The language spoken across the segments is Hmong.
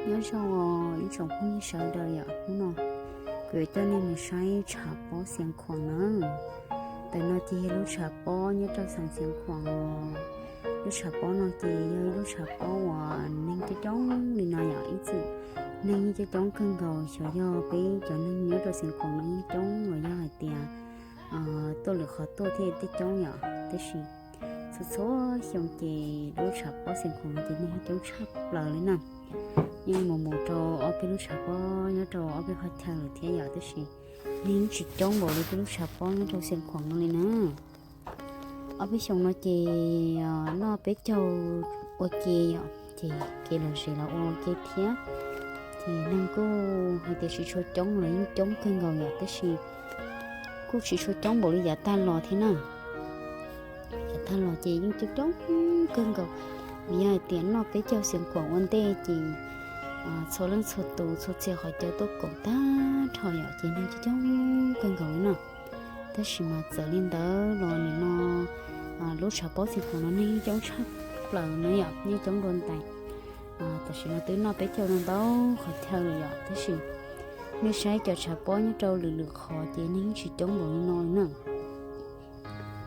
Nyob zoo ib tsoom phooj ywg sawv daws yom, hnub no kuv yuav coj nej mus saib tshav pob Xiav Khuam na. Ntawm no ces yog lub tshav pob nyob rau xeev Xiav Khuam os. Lub tshav pob no ces yog ib lub tshav pob uas neeg coob coob li no yom, ib txwm neeg yeej coob coob kawg nkaus, xyov yog peb cov neeg nyob rau Xiav Khuam no yeej coob los yog hais tias tuaj lwm qhov tuaj thiaj coob yom, tab sis txhua txhua xyoo ces lub tshav pob Xiav Khuam no ces neeg yeej coob tshaj plaws li na. Yeej mus mus rau ob peb lub tshav pob nyob rau ob peb qhov chaw lawm thiab yom, tab sis neeg yeej tsis coob npaum li peb lub tshav pob nyob rau Xiav Khuam no li na. Ob peb xyoo no ces noj peb caug ua ke yom, ces kev lom zem los ua ua ke thiab. Ces neeg kuj hais tias tsis tshua coob los yeej coob kawg nkaus yom, tab sis kuj tsis tshua coob npaum li yav tag los thiab na. Yav tag los ces yeej coob coob kawg nkaus, vim yog hais tias noj peb caug Xiav Khuam ua ntej ces txhua leej txhua tus txhua txhia qhov chaw tuaj koom tag nrho yom, ces neeg coob coob kawg nkaus li na. Tab sis mas txawm li ntawd los nim no lub tshav pob Xiav Khuam no neeg yeej coob tshaj plaws na yom, yeej coob dua ntais. Tam sim no twb noj peb caug no ntau qhov chaw lawm yom, tab sis nej saib cov tshav pob nyob rau lwm lwm qhov ces neeg yeej tsis coob npaum li no li na.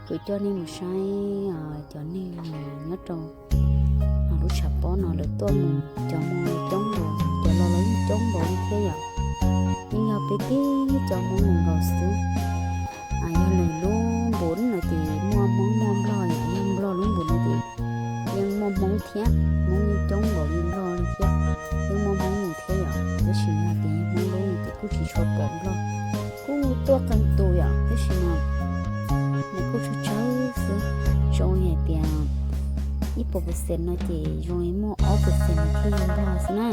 Kuv coj nej mus saib cov neeg nyob rau lub tshav pob no lawv tuaj mus, cov mus los coob npaum, cov los los yeej coob npaum li thiab yom. Yeej yog peb tib cov Hmoob mus nkaus xwb. Yog lwm lub npus no ces muaj Hmoob muaj Nplog yom, yog Nplog lub npus no ces yeej muaj Hmoob thiab, Hmoob yeej coob npaum li Nplog li thiab, yeej muaj Hmoob mus thiab yom, tab sis yog tias yog Hmoob lub no ces kuj tsis tshua pom Nplog, kuj tuaj qee tus yom, tab sis mas nws kuj tsawg tsawg xwb, zoo li hais tias ib puas percent no ces zoo li muaj ob percent no thiaj yog Nplog xwb na.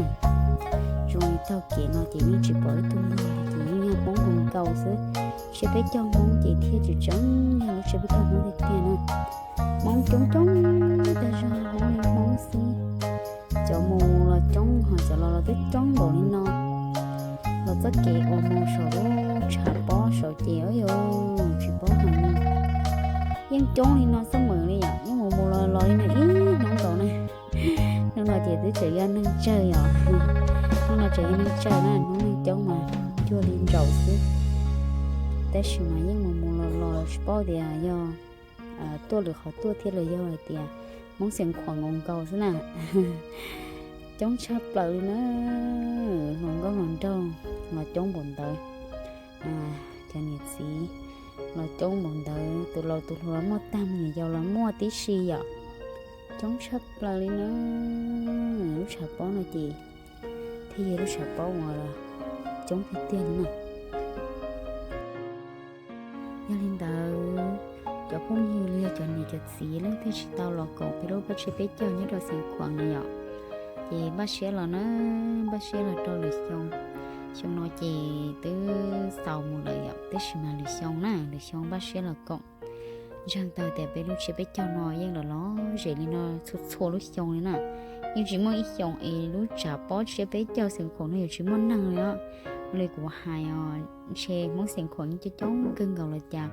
Zoo li taug kev no ces yeej tsis pom ib tug Nplog li, ces yeej yog Hmoob mus nkaus xwb. Tsiab peb caug Hmoob ces thiaj tseem tseem yog lub tsiab peb caug Hmoob tiag tiag na. Hmoob coob coob tag zog, Hmoob li Hmoob xwb. Cov mus los coob, ho cov los los twb coob npaum li no. Los txoj kev uas mus saum lub tshav pob saud ces, o yos, tsis paub hais li. Yeej coob li no xwb mas li yom, yeej mus mus los los li no ib hnub nkaus na. Hnub no ces twb tseem yog neeg tsawg yom. Hnub no tseem yog neeg tsawg na, hnub neeg coob mas cuag li ntsaum xwb. Tab sis mas yeej mus mus los los tsis paub tias yog tuaj lwm qhov tuaj thiab los yog hais tias Hmoob Xeev Khuam nkaus nkaus xwb na. Coob tshaj plaws li na, hluas nkauj hluas nraug los coob npaum ntawd. Cov niam txiv los coob npaum ntawd, tus laus tus hluas los muaj tag, me nyuam yaus los muaj tib si yom. Coob tshaj plaws li na, lub tshav pob no ces thiaj yog lub tshav pob uas coob tiag tiag li na. Yog li ntawd, cov phooj ywg los yog cov niam cov txiv leej twg tsis tau los koom peb lub pab tsiab peb caug nyob rau Xeev Khuam no yom, ces npaj siab los na, npaj siab los rau lwm xyoo. Xyoo no ces twb xaus mus lawm yom, tab sis mas lwm xyoo na, lwm xyoo npaj siab los koom. Ntseeg tau tias peb lub tsiab peb caug no yeej los lom zem li no txhua txhua lub xyoo li na. Yeej tsis muaj ib xyoo es lub tshav pob tsiab peb caug Xeev Khuam no yuav tsis muaj neeg li os. Ua li kuv hais os, ntshe Hmoob Xeev Khuam yeej coob coob kawg nkaus los cas,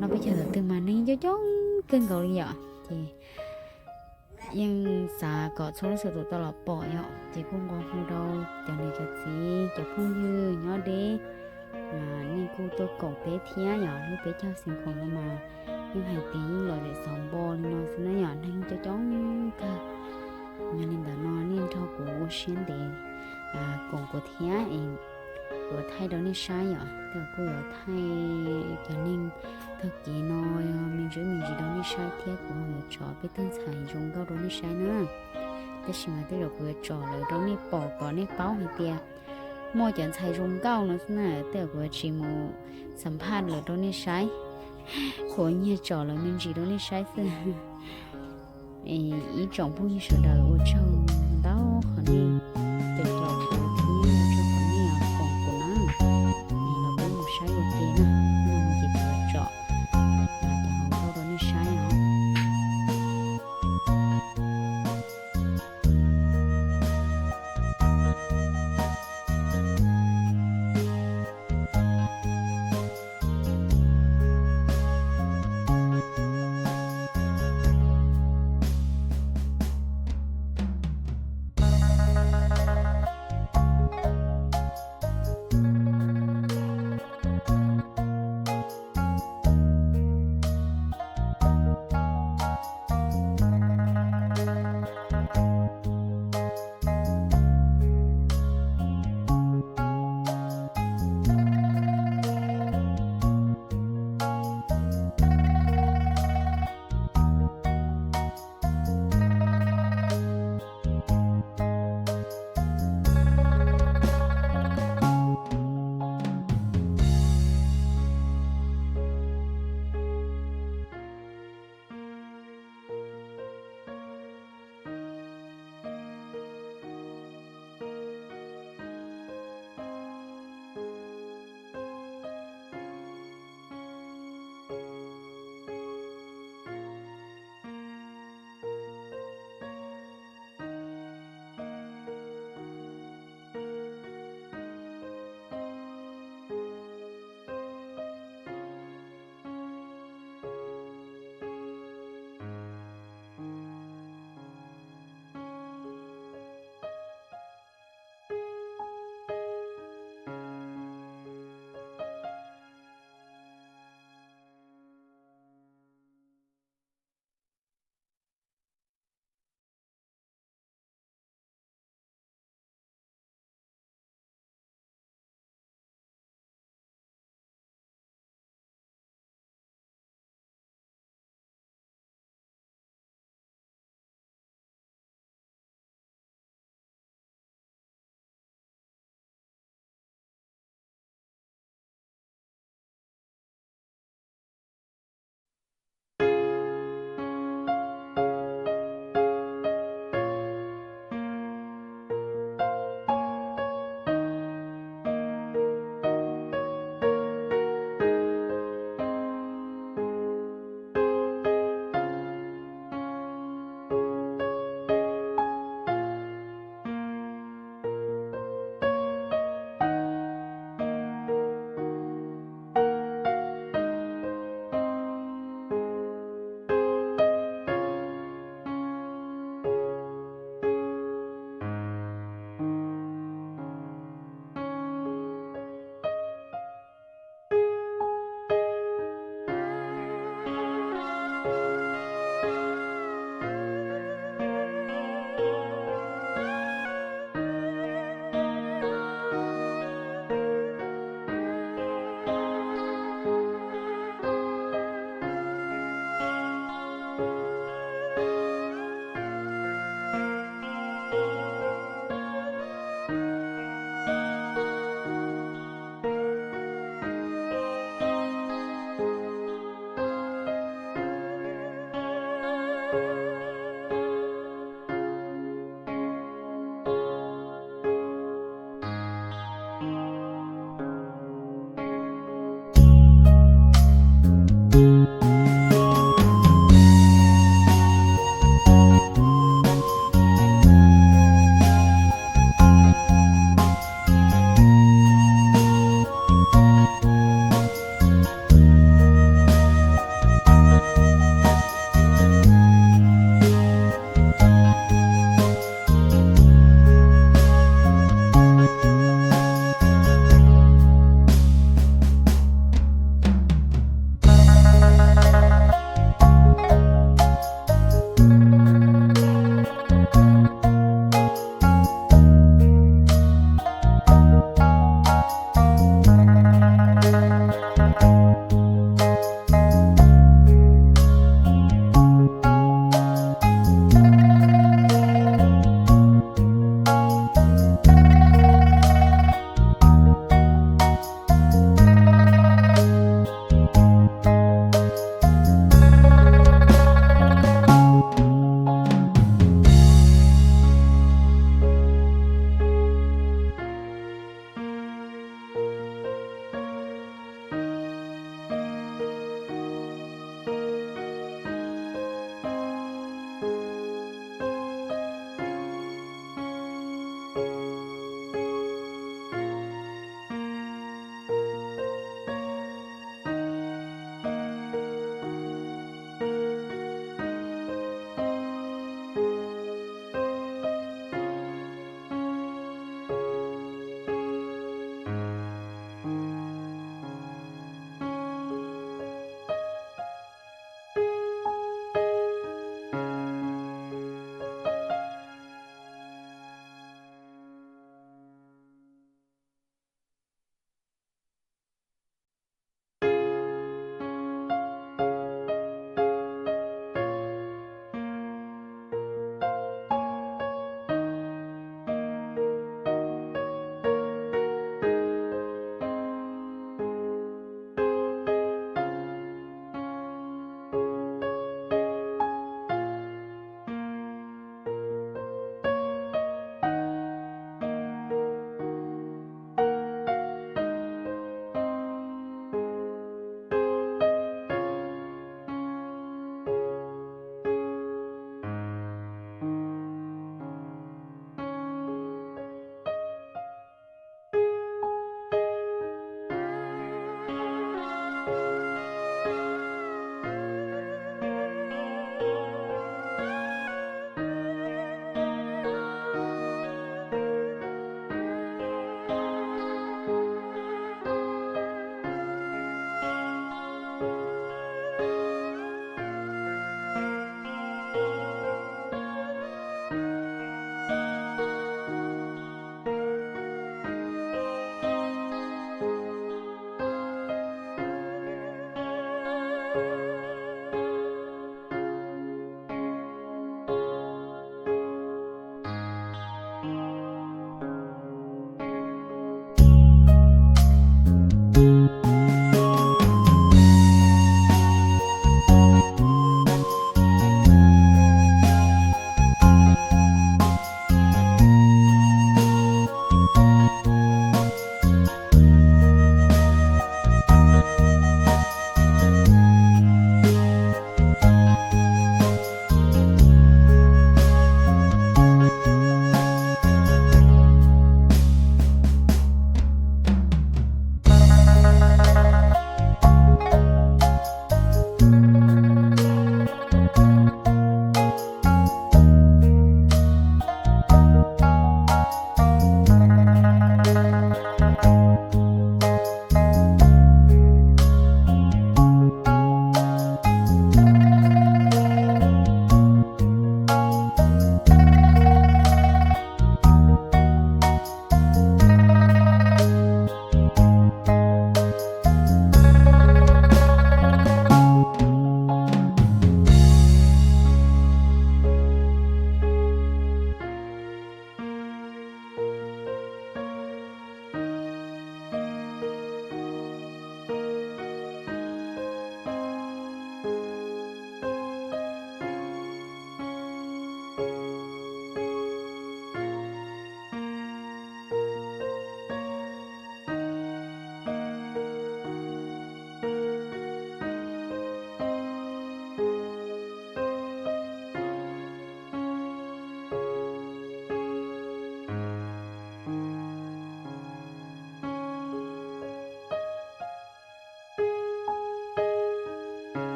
noj peb caug thaum twg mas neeg coob coob kawg nkaus li yom. Ces yeej xav kom txhua leej txhua tus tau los pom yom, ces kuj nqua hu rau cov niam cov txiv cov phooj ywg nyob deb, nej kuj tuaj koom peb thiab yom. Lub peb caug Xeev Khuam no mas yeej hais tias yeej lom zem xov npo li no xwb na yom, neeg coob coob kawg. Yog li ntawd no nej nrog kuv ua siab ntev koom kuv thiab es kuv thaij rau nej saib yom, kuv kuj yuav thaij cov neeg taug kev no me ntsis me ntsis rau nej saib thiab, kuv ho yuav tso peb tug ntxhais zoo nkauj rau nej saib na. Tab sis mas tej zaum kuv yuav tso lawm rau nej pom kom nej paub hais tias muaj cov ntxhais zoo nkauj no xwb na, tej zaum kuv yuav tsis mus xam phaj lawm rau nej saib, kuv nyiag tso lawm me ntsis rau nej saib xwb. Ib tsoom phooj ywg sawv daws ua tsaug ntau qhov nej caum caum kuv thiab ua tsaug qhov nej koom kuv na. Es los peb mus saib ua ke na, no ces kuv tso cov hluas nkauj rau nej saib os.